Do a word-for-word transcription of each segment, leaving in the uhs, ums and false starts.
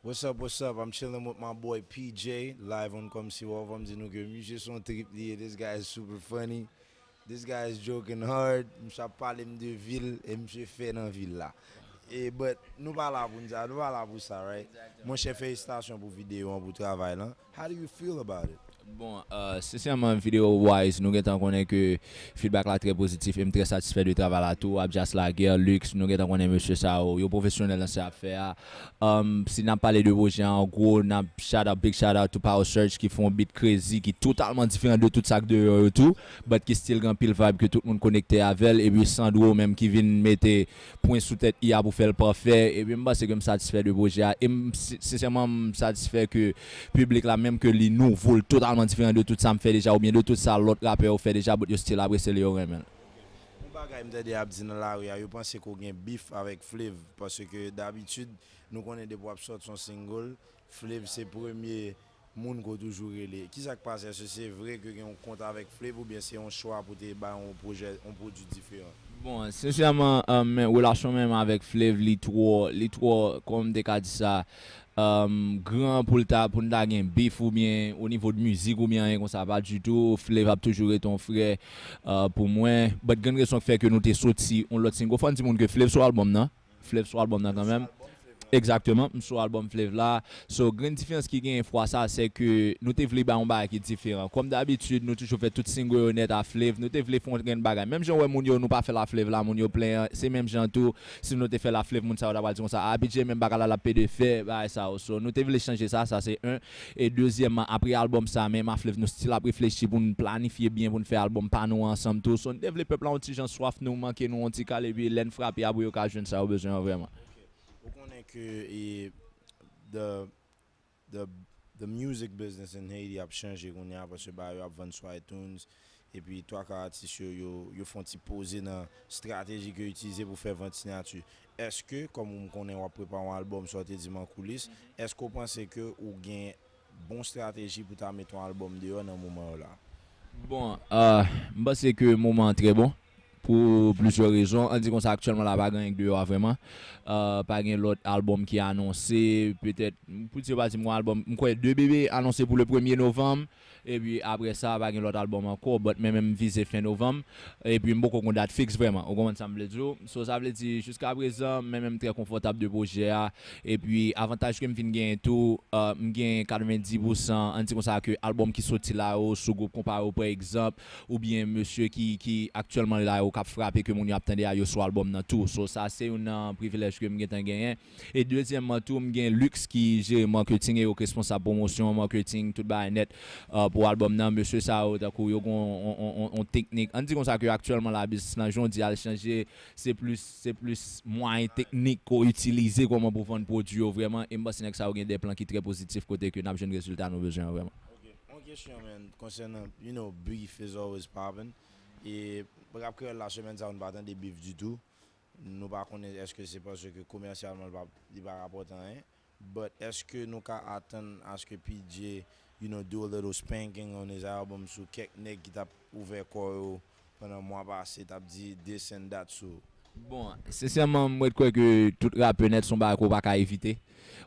What's up, what's up? I'm chilling with my boy P J, live on Kòmsi Wè. Fò m di nou ke misye se yon trip li ye. This guy is super funny. This guy is joking hard. Misye ap pale m de vil e misye fè nan vil la. E, but nou pa la pou n sa, nou pa la pou sa, right? Monchè, felisitasyon pou videyo an, pou travay lan. How do you feel about it? Bon, euh, sensèman, video wise, nou gentan konnen ke feedback la trè pozitif e m trè satisfè de travay la tou. Abjas Laguerre, Lux, nou gentan konnen mesye sa yo, yo pwofesyonèl nan sa y ap fè a. Um, si n ap pale de pwojè an gwo, n ap shout out, big shout out to Power Search ki fè yon beat crazy, ki totalman diferan de tout sa k deyò yo tou, but ki still gen anpil vibe ke tout moun konekte avè l, epi Sandro menm ki vin mete pwen sou tèt i a pou fè l pafè, epi m panse ke m satisfè de pwojè a, e m, sensèman, m satisfè ke piblik la, menm ke li nouvo, l totalman diferan de tout sa m fè deja, oubyen de tout sa lòt rapè yo fè deja, but yo still apresye l, yo renmen l. Yon bagay m tande y ap di nan lari a, yo panse ke w gen beef avèk Flav, paske dabitid, nou konnen depi w ap sòti yon single, Flav se premye moun ke w toujou rele. Kisa k pase? Èske se vre ke w gen yon kont avèk Flav oubyen se yon chwa pou w te bay yon pwojè, yon pwodui diferan? Bon, sensèman, um, men relasyon menm avèk Flav, li twò, li twò, kòman m te ka di sa, um, gran pou l ta, pou n ta gen beef oubyen o nivo de mizik oubyen anyen konsa, pa ditou. Flav ap toujou rete yon frè, uh, pou mwen. But grenn rezon k fè ke nou te soti yon lòt single. Fò n di moun ke Flav sou albòm nan. Flav sou albòm nan kanmenm. Egzakteman, m sou albòm Flav la. So, grenn diferans ki genyen fwa sa, se ke nou te vle bay yon bagay ki diferan. Kòm dabitid, nou toujou fè tout single yo nèt a Flav. Nou te vle fè yon grenn bagay. Menm jan w wè moun yo, nou pa fè l a Flav la, moun yo plenyen. Se menm jan tou, si nou te fè l a Flav, moun sa yo ta pral di konsa, a, P J menm bagay la l ap pede fè, bagay sa yo. So, nou te vle chanje sa, sa se en. E dezyèmman, apre albòm sa, menm a Flav, nou still ap reflechi pou n planifye byen pou n fè albòm pa nou an ansanm tou. So, n te vle pèp la yon ti jan swaf nou, manke nou yon ti kal, epi lè n frape a pou yo ka jwenn sa yo bezwen an vrèman. Ou konnen ke e, the, the, the music business in Haiti ap chanje kounye a, paske bagay yo ap vann sou iTunes, epi twa ka atis yo, yo, yo fè yon ti poze nan estrateji ke yo itilize pou fè vant siyati. Èske, kòm ou konnen w ap prepare yon albòm, sa w te di m an koulis, èske w panse ke ou gen bon estrateji pou ta met yon albòm deyò nan moman yo la? Bon, euh, m panse ke moman an trè bon pou plizyè rezon. Ann di konsa, aktyèlman la, pa gen anyen k deyò a vrèman. Euh, pa gen lòt albòm ki anonse, petèt, pou di yo pa di m gon albòm, m kwè de bebe anonse pou le premye novanm, epi apre sa, pa gen lòt albòm ankò, but mwen menm m vize fen novanm, epi m poko gon dat fiks vrèman, ou konprann sa m vle di w? So, sa vle di, jiska prezan, mwen menm m trè konfòtab de pwojè a, epi avantaj ke m vin genyen tou, euh, m gen katrevenndis pousan, ann di konsa, ke albòm ki soti la yo, sou gwoup konpa yo, pa egzanp, oubyen mesye ki, ki aktyèlman la yo k ap frape, ke moun yo ap tande a yo sou albòm nan tou. So, sa se youn nan privilèj ke m gentan genyen. E dezyèmman tou, m gen Lux ki jere marketing e yo k responsab pwomosyon, marketing, tout bagay nèt, euh, pou albòm nan. Mesye sa yo, tankou yo gon on, on, on, on teknik. Ann di konsa ke aktyèlman la, biznis lan, jan w di a, l chanje, se plis, se plis mwayen teknik ke w itilize kòman pou vann pwodui yo vrèman. E m panse nèg sa yo gen de plan ki trè pozitif kote ke n ap jwenn rezilta nou bezwen an vrèman. Ok, yon kesyon, man, konsènan, you know, beef is always popping. E rap kreyòl la, semèn sa, nou pa tande beef ditou. Nou pa konnen èske se paske komèsyalman li pa, li pa rapòte anyen. But èske nou ka atann aske P J, you know, do a little spanking on his album sou kèk nèg ki t ap ouvè kò yo pandan mwa pase, t ap di this and that sou. Bon, sensèman, m ret kwè ke tout rapè nèt se yon bagay ke w pa ka evite.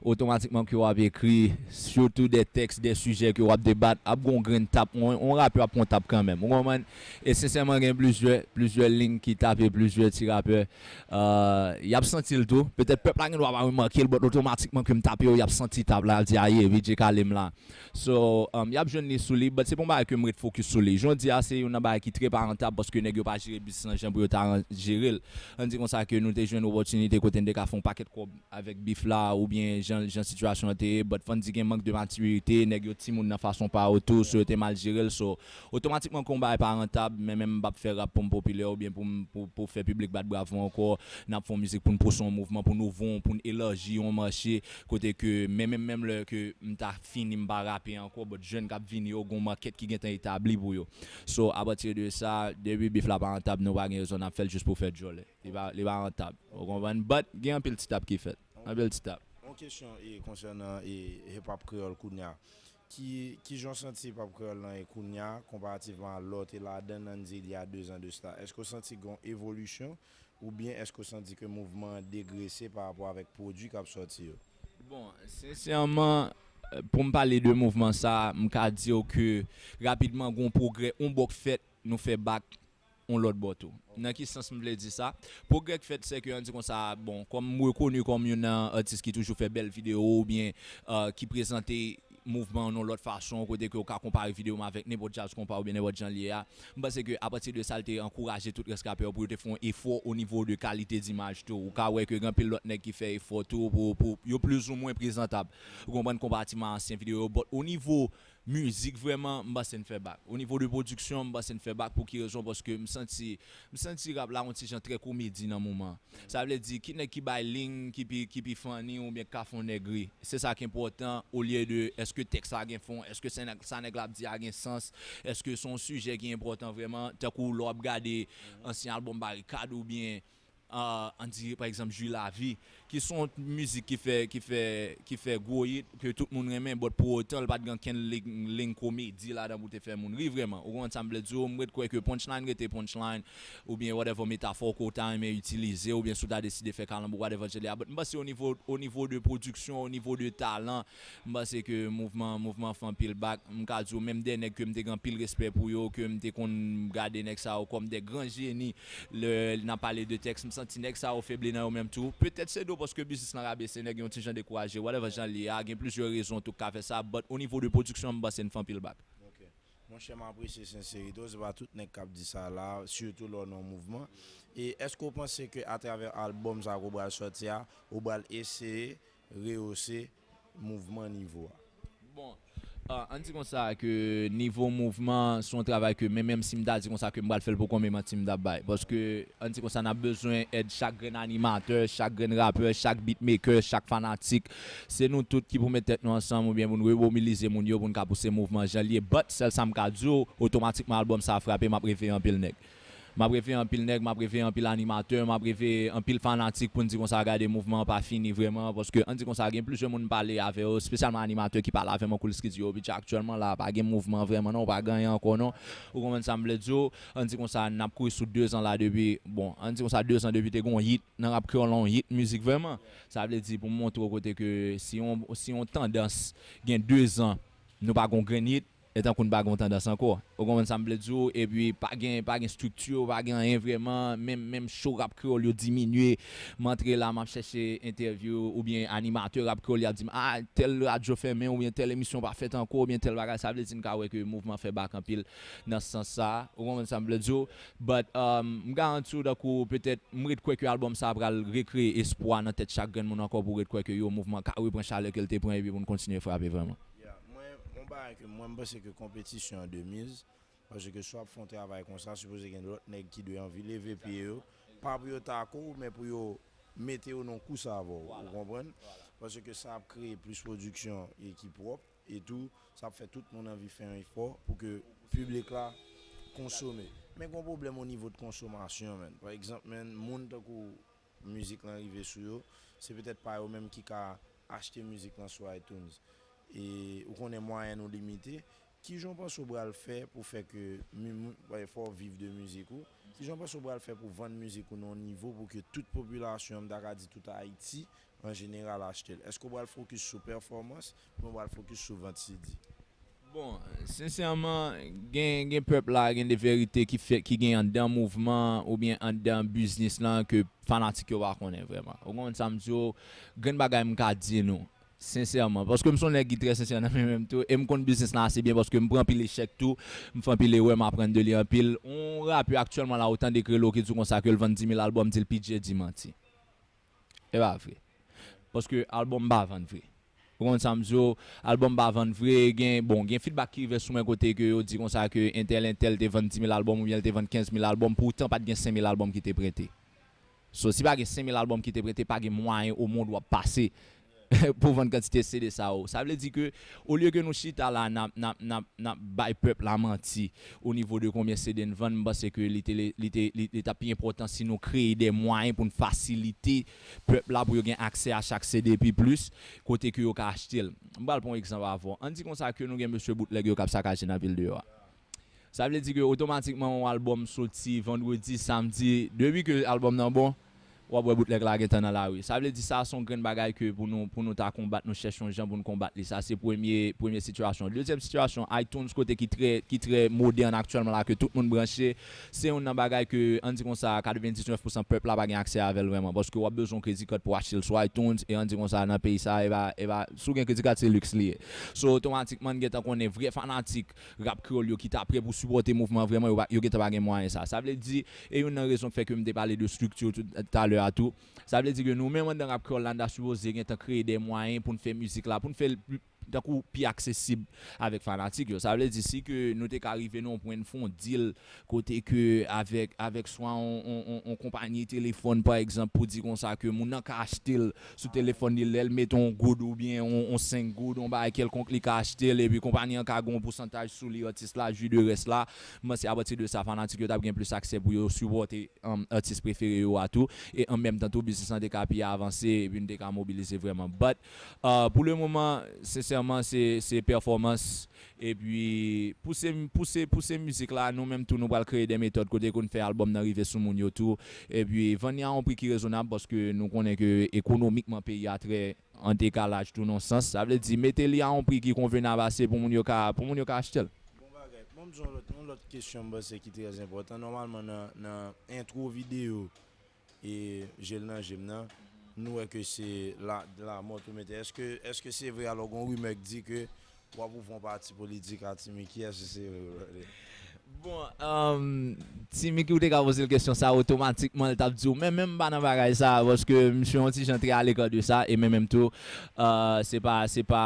Otomatikman ke w ap ekri, sitou de tèks, de sijè ke w ap debat, ap gon grenn tap, yon, yon rapè ap gon tap kanmenm. Ou konprann? E sensèman, gen plizyè, plizyè liy ki tape plizyè ti rapè. Euh, y ap santi l tou. Petèt pèp la gen dwa pa remake l, but otomatikman ke m tape yo, y ap santi tap la, y ap di, "Aye, P J kale m la." So, um, y ap jwenn li sou li, but se pa yon bagay ke m ret fokis sou li. Jodi a, se youn nan bagay ki trè pa rantab paske nèg yo pa jere biznis lan jan pou yo ta ran-, jere l. Ann di konsa ke nou te jwenn opòtinite kote n te ka fè yon pakèt kòb avèk beef la, oubyen jan, jan sitiyasyon an te ye, but fò n di gen mank de matirite, nèg yo timoun nan fason pa yo tou, so yo te mal jere l, so otomatikman ke yon bagay pa rantab, men menm m p ap fè rap pou m popilè oubyen pou m, pou, pou fè piblik bat bravo ankò, n ap fè yon mizik pou n pouse yon mouvman, pou n ouvri yon, pou n elaji yon mache, kote ke, men menm, menm lè ke m ta fini, m pa rape ankò, but jèn k ap vini yo, gon makèt ki gentan etabli pou yo. So, apati de sa, depi beef la pa rantab, nou pa gen rezon n ap fè l jis pou fè djòlè. Li pa, li pa rantab. Ou konprann? But, gen anpil ti tap ki fèt. Anpil ti tap. Yon kesyon e konsènan e hip hop kreyòl kounye a. Ki, kijan w santi hip hop kreyòl lan ye kounye a konparativman a lè w te ladan l, ann di, il y a deux ans de cela? Èske w santi gen yon evolisyon oubyen èske w santi ke mouvman an degrese pa rapò avèk pwodui k ap sòti yo? Bon, sensèman, pou m pale de mouvman sa, m ka di w ke rapidman gon pwogrè, on bò k fèt, nou fè bak on lòt bò tou. Nan ki sans m vle di sa? Pwogrè k fèt, se ke, ann di konsa, bon, kòm m rekoni kòm youn nan atis ki toujou fè bèl videyo oubyen, euh, ki prezante mouvman an yon lòt fason, kote ke w ka konpare videyo m avèk nenpòt djaz konpa oubyen nenpòt jan l ye a, m panse ke apati de sa, l te ankouraje tout rès rapè yo pou yo te fè yon efò o nivo de kalite dimaj tou. Ou ka wè ke gen anpil lòt nèg ki fè efò tou pou, pou yo plizoumwen prezantab. Ou konprann, konparativman a ansyen videyo yo. But o nivo mizik, vrèman, m panse n fè bak. O nivo de pwodiksyon, m panse n fè bak. Pou ki rezon? Paske m santi, m santi rap la yon ti jan trè komedi nan moman. Sa vle di, ki nèg ki bay liy ki pi, ki pi funny oubyen k ka fè yon nèg ri. Se sa k enpòtan, olye de èske tèks la gen fon, èske sa nèg, sa nèg la ap di a gen sans, èske se yon sijè ki enpòtan vrèman, tankou lè w ap gade ansyen albòm Barikad oubyen, euh, ann di, pa egzanp, Jwi Lavi, ki se yon mizik ki fè, ki fè, ki fè gwo hit, ke tout moun renmen, but pou otan, l pa t gen okenn liy, liy komedi ladan pou te fè moun ri vrèman. Ou konprann sa m vle di w? M ret kwè ke punchline rete punchline, oubyen whatever metafò ke w ta renmen itilize, oubyen si w ta deside fè kalanbou, whatever jan l ye a. But m panse o nivo, o nivo de pwodiksyon, o nivo de talan, m panse ke mouvman, mouvman fè anpil bak. M ka di w, menm de nèg ke m te gen anpil respè pou yo, ke m te konn gade nèg sa yo kòm de gran jeni, lè n ap pale de tèks, m santi nèg sa yo febli nan yo menm tou. Petèt se dwe paske biznis lan rabese, nèg yon ti jan dekouraje, whatever jan l ye a, gen plizyè rezon tou k ka fè sa, but o nivo de pwodiksyon, m panse n fè anpil bak. Ok. Monchè, m apresye senserite w. Se pa tout nèg k ap di sa la, sitou lè w nan yon mouvman. E èske w panse ke atravè albòm sa ke w pral sòti a, ou pral eseye rehose mouvman nivo a? Bon, ah, ann di konsa ke nivo mouvman se yon travay ke men, menm si m ta di konsa ke m pral fè l pou kòm, e manti m t ap bay. Paske ann di konsa, n ap bezwen èd chak grenn animatè, chak grenn rapè, chak beatmaker, chak fanatik. Se nou tout ki pou met tèt nou ansanm oubyen pou n remobilize moun yo pou n ka pouse mouvman jan l ye. But, sèl sa m ka di w, otomatikman albòm sa a frape, m ap reveye anpil nèg. M ap reveye anpil nèg, m ap reveye anpil animatè, m ap reveye anpil fanatik pou n di konsa, gade, mouvman an pa fini vrèman, paske ann di konsa, gen plizyè moun m pale avè yo, espesyalman animatè ki pale avè m, Cool Ski di yo, bitch, aktyèlman la, pa gen mouvman vrèman non, pa gen anyen ankò non. Ou konprann sa m vle di w? Ann di konsa, n ap kouri sou dezan la depi, bon, ann di konsa, dezan depi te gen yon hit nan rap kreyòl la, yon hit mizik vrèman. Sa vle di pou m montre w kote ke si yon, si yon tandans gen dezan, nou pa gen yon grenn hit, e tankou n pa gen yon tandans ankò. Ou konprann sa m vle di w? Epi pa gen, pa gen estrikti, pa gen anyen vrèman, menm, menm show rap kreyòl yo diminye. M antre la, m ap chèche entèvyou oubyen animatè rap kreyòl, y ap di m, ah, tèl radyo fèmen, oubyen tèl emisyon pa fèt ankò, oubyen tèl bagay. Sa vle di n ka wè ke mouvman fè bak anpil nan sans sa a. Ou konprann sa m vle di w? But, um, m garanti w, tankou petèt, m ret kwè ke albòm sa a pral rekreye espwa nan tèt chak grenn moun ankò pou ret kwè ke yo, mouvman ka repran chalè ke l te pran epi pou n kontinye frape vrèman. Yeah, mwen, yon bagay ke mwen, m panse ke konpetisyon an de miz, paske si w ap fè yon travay konsa, sipoze gen lòt nèg ki dwe anvi leve pye yo, pa pou yo tako w, men pou yo mete yo nan kous avè w, ou konprann? Paske sa ap kreye plis pwodiksyon e ki pwòp, e tou, sa ap fè tout moun anvi fè yon efò pou ke piblik la konsome. Men gen yon pwoblèm o nivo de konsomasyon, menn. Pa egzanp, menn, moun tankou mizik lan rive sou yo, se petèt pa yo menm ki ka achte mizik lan sou iTunes. E ou konnen mwayen nou limite. Kijan w panse w pral fè pou fè ke mi-, mi-, fò w viv de mizik ou? Kijan w panse w pral fè pou vann mizik ou nan yon nivo pou ke tout popilasyon an, m ta ka di tout Ayiti, an jeneral, achte l? Èske w pral fokis sou pèfòmans oubyen w pral fokis sou vant C D? Bon, sensèman, gen, gen pèp la, gen de verite ki fèt, ki gen anndan mouvman oubyen anndan biznis lan ke fanatik yo pa konnen vrèman. Ou konprann sa m di w? Grenn bagay m ka di nou, sensèman, paske m se yon nèg ki trè sensè nan men menm tou, e m konn biznis lan ase byen paske m pran anpil echèk tou, m fè anpil erè, m aprann de li anpil. On rapè aktyèlman la, ou tande Krelo ki di w konsa ke l vann di mil albòm, di l P J di manti. E pa vre. Paske albòm pa vann vre. Ou konn sa m di w, albòm pa vann vre, gen, bon, gen feedback ki rive sou mwen kote ke yo di konsa ke entèl, entèl te vann di mil albòm oubyen l te vann kenz mil albòm, poutan pa t gen senk mil albòm ki te prente. So, si pa gen senk mil albòm ki te prente, pa gen mwayen o mond w ap pase pou vann kantite C D sa yo. Sa vle di ke, olye ke nou chita la, n ap, n ap, n ap, n ap bay pèp la manti o nivo de konbyen C D n vann, m panse ke li te, li te, li, li t ap pi enpòtan si nou kreye de mwayen pou n fasilite pèp la pou yo gen aksè a chak C D pi plis, kote ke yo ka achte l. M pral pran yon egzanp avè w. Ann di konsa ke nou gen mesye boutlèg yo k ap sakaje nan vil deyò a. Sa vle di ke otomatikman yon albòm soti vandredi, samdi, depi ke albòm nan bon, w ap wè boutlèg la gentan nan lari. Sa vle di sa se yon grenn bagay ke pou nou, pou nou ta konbat, nou chèche yon jan pou nou konbat li. Sa se premye, premye sitiyasyon. Dezyèm sitiyasyon, iTunes kote ki trè, ki trè modèn aktyèlman la ke tout moun branche, se youn nan bagay ke, ann di konsa, katrevendiznèf pousan pèp la pa gen aksè avè l vrèman. Paske w ap bezwen yon kredi kat pou w achte l sou iTunes, e ann di konsa, nan peyi sa, e pa, e pa, si w gen kredi kat, se liks li ye. So, otomatikman, n gentan konnen vrè fanatik rap kreyòl yo ki ta prè pou sipòte mouvman an vrèman, yo pa, yo gentan pa gen mwayen sa. Sa vle di, e youn nan rezon k fè ke m te pale de estrikti talè a tou. Sa vle di ke nou menm anndan rap kreyòl la, n ta sipoze gentan kreye de mwayen pou n fè mizik la, pou n fè l pli, tankou pi aksesib avèk fanatik yo. Sa vle di si ke nou te ka rive nan yon pwen n fè yon deal kote ke avèk, avèk swa yon, yon, yon, yon konpayi telefòn pa egzanp pou di konsa ke moun nan ka achte l sou telefòn li lè l mete yon goud oubyen yon, yon senk goud, yon bagay kèlkonk li ka achte l epi konpayi an ka gen yon pousantaj sou li, atis la jwi de rès la. M panse apati de sa fanatik yo t ap gen plis aksè pou yo sipòte um, atis prefere yo a tou. E an menm tan tou, biznis lan te ka pi avanse, epi n te ka mobilize vrèman. But, uh, pou le moman, sensèman, se, se pèfòmans. Epi, pouse, pouse, pouse mizik la, nou menm tou, nou pral kreye de metòd kote ke n fè albòm nan rive sou moun yo tou. Epi, vann li a yon pri ki rezonab, paske nou konnen ke ekonomikman peyi a trè an dekalaj tou nan yon sans. Sa vle di, mete li a yon pri ki konvenab ase pou moun yo ka, pou moun yo ka achte l. Bon bagay. Bon, m di yon lòt, yon lòt kesyon m panse ki trè enpòtan. Nòmalman, nan, nan entwo videyo e Je l nan je m nan, nou wè ke se la, Lamòt ou mete. Èske, èske se vre? Alò, gen yon rimè k di ke w ap ouvri yon pati politik a Timiky. Èske se vre, brother? Bon, um, Timiky ou te ka poze l kesyon sa, otomatikman, l t ap di w, men menm m pa nan bagay sa, paske m se yon ti jan trè aleka de sa, e men menm tou, uh, se pa, se pa,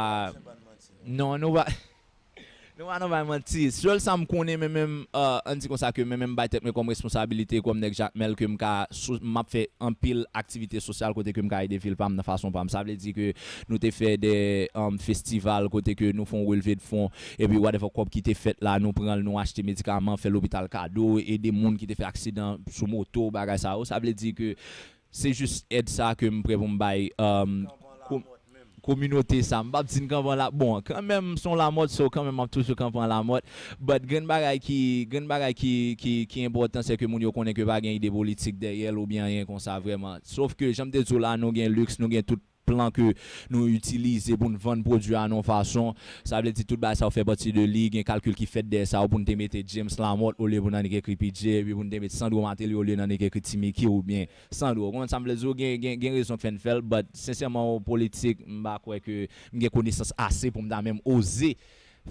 non, nou pa, nou pa nan bay manti. Sèl sa m konnen, men menm, uh, ann di konsa ke men menm m bay tèt mwen kòm responsabilite, kòm nèg Jakmèl, ke m ka, sou, m ap fè anpil aktivite sosyal kote ke m ka ede vil pa m nan fason pa m. Sa vle di ke nou te fè de, um, festival kote ke nou fè yon relve de fon, epi whatever kòb ki te fèt la, nou pran l, nou achte medikaman, fè lopital kado, ede moun ki te fè aksidan sou moto, bagay sa yo. Sa vle di ke se jis èd sa ke m prè pou m bay, um, kominote sa. M p ap di n kanpe an la, bon, kanmenm, se yon Lamòt, so kanmenm m ap toujou kanpe an Lamòt. But grenn bagay ki, grenn bagay ki, ki, ki enpòtan, se ke moun yo konnen ke pa gen ide politik dèyè l oubyen anyen konsa vrèman. Sof ke, jan m te di w la, nou gen liks, nou gen tout plan ke nou itilize pou n vann pwodui a nan yon fason. Sa vle di tout bagay sa yo fè pati de li, gen kalkil ki fèt dèyè sa yo pou n te mete James Lamòt olye pou n annik ekri P J, epi pou n te met Sandro Martelly olye n annik ekri Timiky oubyen Sandro. Ou konprann sa m vle di w? Gen, gen, gen rezon k fè n fè l, but sensèman, w politik, m pa kwè ke m gen konesans ase pou m ta menm oze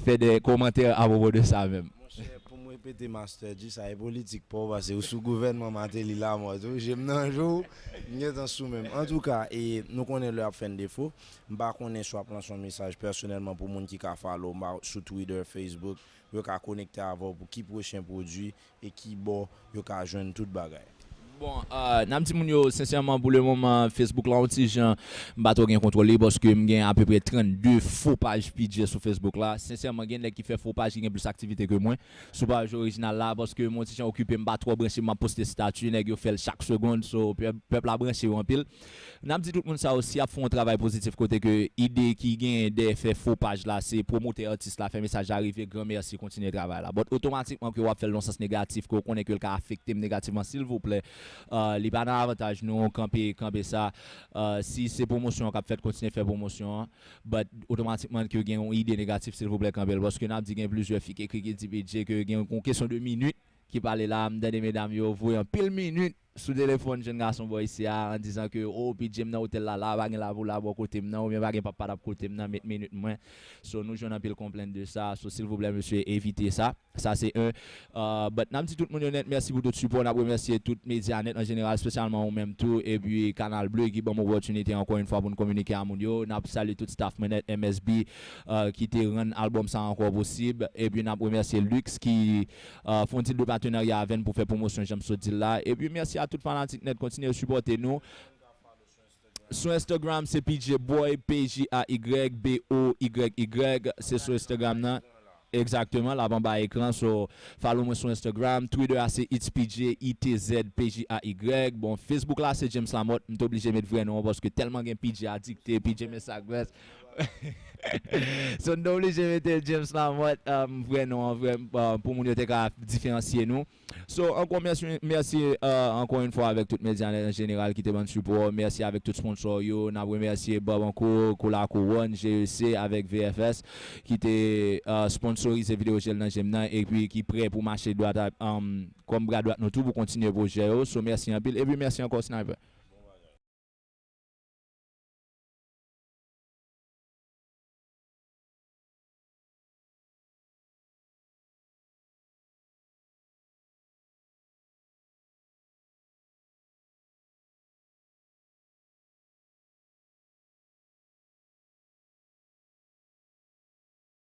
fè de kòmantè apwopo de sa menm. Monchè, pou m repete Master G, sa e politik pa w, paske ou sou gouvènman Martelly Lamothe tou, je m nan je w, m gentan sou men m. Antouka, e nou konnen lè ap fè n defo. M pa konnen si w ap lanse yon mesaj pèsonèlman pou moun ki ka follow w sou Twitter, Facebook, pou yo ka konekte avè w pou ki pwochen pwodui e ki bò yo ka jwenn tout bagay. Bon, uh, n ap di moun yo, sensèman, pou le moman, Facebook la, yon ti jan, m pa twò gen kontwòl li, paske m gen apeprè trannde fo paj P J sou Facebook la. Sensèman, gen nèg ki fè fo paj ki gen plis aktivite ke mwen sou paj orijinal la, paske m yon ti jan okipe, m pa twò branche, m ap poste stati, nèg yo fè l chak segonn, so, pèp, pèp la branche yo anpil. N ap di tout moun sa yo, si y ap fè yon travay pozitif kote ke ide ki genyen dèyè fè fo paj la, se pwomotè atis la, fè mesaj la rive, gran mèsi, kontinye travay la. But otomatikman ke w ap fè l nan sans negatif, ke w konnen ke l ka afekte m negativman, silvouplè, uh, li pa nan avantaj nou, kanpe, kanpe sa. Uh, si se pwomosyon an k ap fèt, kontinye fè pwomosyon an. But otomatikman ke gen yon ide negatif, silvouplè, kanpe l. Paske n ap di gen plizyè fi ki ekri, ki di P J, ke gen yon kesyon de minit ki pale la, m tande medam yo voye anpil minit sou telefòn jèn gason bò isi a, an dizan ke, o, P J m nan otèl la, la, pa gen lapolis la bò kote m nan, oubyen pa gen papa t ap kote m nan, met minit mwen. So, nou jwenn anpil konplent de sa. So, silvouplè, mesye, evite sa. Sa se en. Uh, but n ap di tout moun yo nèt, mèsi pou tout sipò. N ap remèsye tout medya nèt an jeneral, espesyalman ou menm tou, epi Kanal Ble ki ban m opòtinite ankò yon fwa pou n kominike a moun yo. N ap salye tout staff mwen nèt, M S B, uh, ki te rann albòm sa ankò posib. Epi n ap remèsye Lux ki, uh, fè yon deal de patenarya avè n pou fè pwomosyon jan m sot di l la. Epi mèsi a tout fanatik nèt, kontinye sipòte nou. Sou Instagram, se P J Boy, P J A Y B O Y Y, se sou Instagram nan. Egzakteman, l ap anba ekran, so, follow mwen sou Instagram, Twitter a se It's P J, I T Z P J A Y. Bon, Facebook la se James Lamothe, m t oblije met vrè non an paske tèlman gen P J adikte, P J Mensagwès. So, n te oblije mete James Lamothe, um, vrè non an, vrè, uh, pou moun yo te ka diferansye nou. So, ankò mèsi, mèsi, uh, ankò yon fwa avèk tout medya an jeneral ki te ban n sipò. Mèsi avèk tout sponsò yo. N ap remèsye Bob Anko, Kola Kouwòn, G E C avèk V F S ki te, uh, sponsorize videyo Jel nan Jem nan epi ki prè pou mache dwat a, um, kòm bra dwat nou tou pou kontinye pwojè yo. So, mèsi anpil. Epi mèsi ankò Sniper.